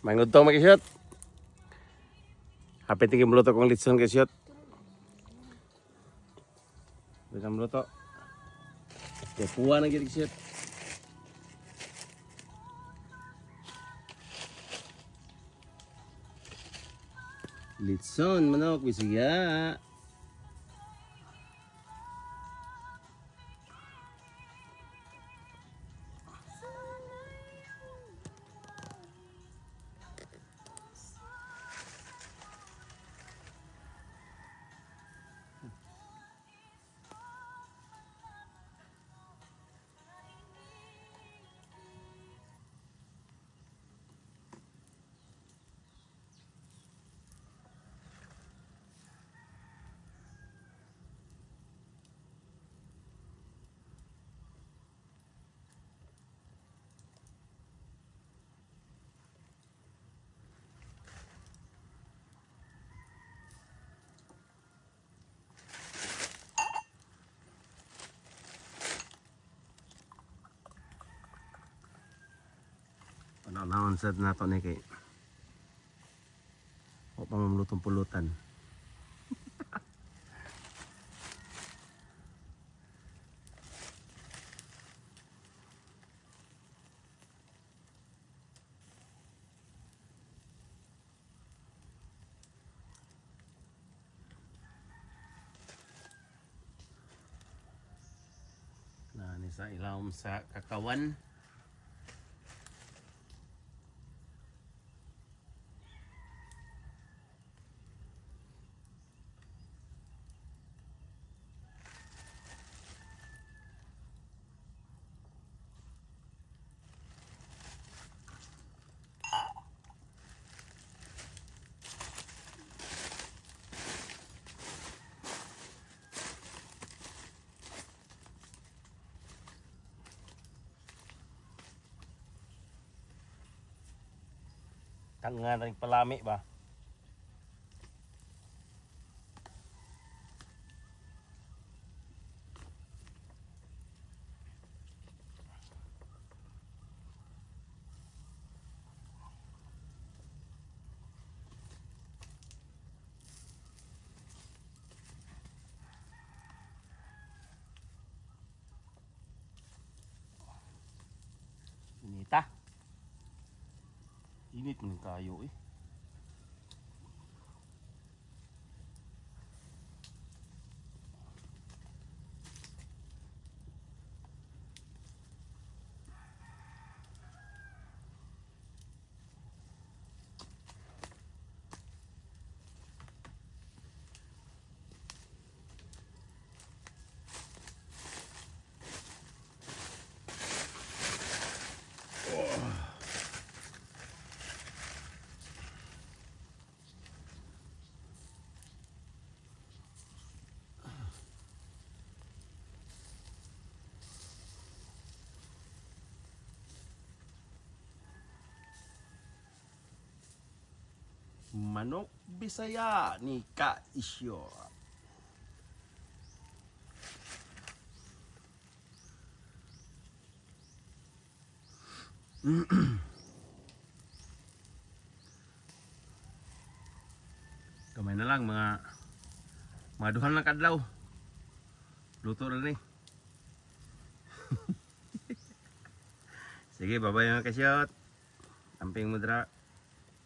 May udto, mga kasyot. Hapit ni mluto kong litson, kasyot. Bisa mluto. Kaya kuha na gid, kasyot. Litson, manok, bisaya. Panahon sa nato ni kay o pa mamlutong pulutan. Na ni sa ilawom sa kakawan. Tanga na rin palami ba? Inita. Init man kayo eh. Manok Bisaya ni Ka Isyo. Kamay na lang mga duhan lang kadlaw. Luto na ni. Sige, bye-bye, mga kasyot. Amping mudra.